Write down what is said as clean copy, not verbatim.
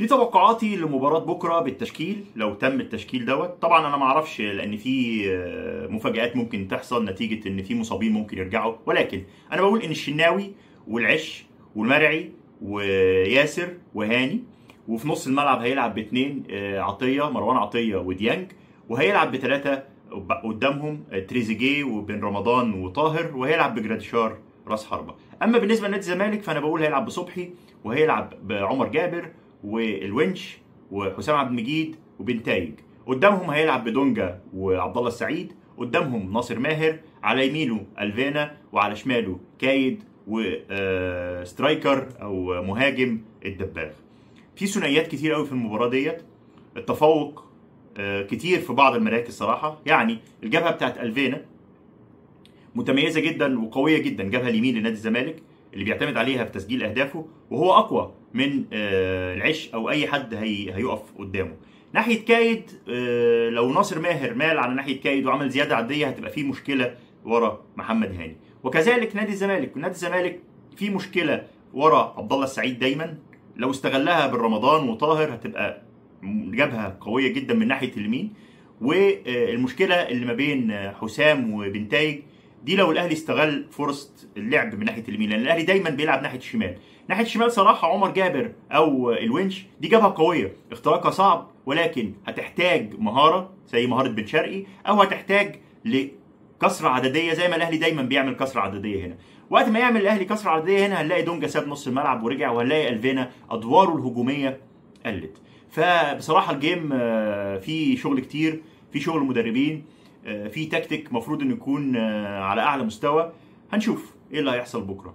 دي توقعاتي لمباراة بكرة بالتشكيل لو تم التشكيل دوت. طبعا انا ما اعرفش لان في مفاجآت ممكن تحصل نتيجة ان في مصابين ممكن يرجعوا، ولكن انا بقول ان الشناوي والعش والمرعي وياسر وهاني، وفي نص الملعب هيلعب باثنين عطية، مروان عطية وديانج، وهيلعب بثلاثة قدامهم تريزيجيه وبن رمضان وطاهر، وهيلعب بجراديشار راس حربة. اما بالنسبة لنادي الزمالك فانا بقول هيلعب بصبحي، وهيلعب بعمر جابر والونش وحسام عبد المجيد وبنتايج، قدامهم هيلعب بدونجا وعبد الله السعيد، قدامهم ناصر ماهر، على يمينه الفينا وعلى شماله كايد و striker او مهاجم الدباغ. في ثنائيات كتير قوي في المباراة ديت، التفوق كتير في بعض المراكز صراحة. يعني الجبهة بتاعت الفينا متميزة جدا وقويه جدا، جبهة اليمين لنادي الزمالك اللي بيعتمد عليها في تسجيل اهدافه، وهو اقوى من العش او اي حد هيقف قدامه. ناحية كايد لو ناصر ماهر مال على ناحية كايد وعمل زيادة عددية هتبقى في مشكلة ورا محمد هاني. وكذلك نادي الزمالك، نادي الزمالك في مشكلة ورا عبد الله السعيد دايما، لو استغلها بالرمضان وطاهر هتبقى جبهة قوية جدا من ناحية اليمين. والمشكلة اللي ما بين حسام وبنتايج دي لو الاهلي استغل فرصة اللعب من ناحية اليمين، لان الاهلي دايما بيلعب ناحية الشمال. ناحية الشمال صراحة عمر جابر او الونش دي جبهة قوية، اختراقها صعب، ولكن هتحتاج مهارة زي مهارة بن شرقي، او هتحتاج لكسره عددية زي ما الاهلي دايما بيعمل كسره عددية هنا. وقت ما يعمل الاهلي كسره عددية هنا هنلاقي دونجا ساب نص الملعب ورجع، وهنلاقي الفينا ادواره الهجومية قلت. فبصراحة ال game فيه شغل كتير، في شغل مدربين، في تكتيك مفروض انه يكون على اعلى مستوى. هنشوف ايه اللي هيحصل بكره.